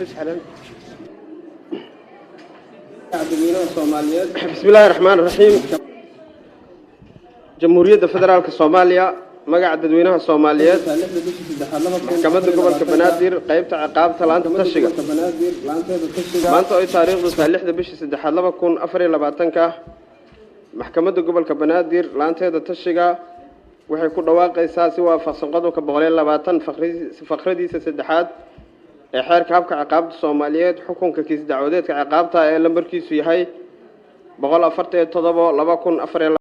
Xafiis xeerlaalinta. Dadweynaha Soomaaliyeed. Bismi Illaahi Raxmaan Raxiim. Jamhuuriyadda Federaalka Soomaaliya, magaca dadweynaha Soomaaliyeed, Maxkamadda Gobolka Banaadir, qeybta ciqaabta, laanta tashiga. Maanta oy taariikhdu tahay 6da bishii saddexaad 2024-ka, Maxkamadda Gobolka Banaadir laanteeda tashiga waxay ku dhawaaqaysaa, si waafaqsan qodobka 120 faqradiisa saddexaad ee Xeerka Habka Ciqaabta Soomaaliyeed, xukunka kiis dacwadeedka ciqaabta ee lambarkiisu yahay 147 2024.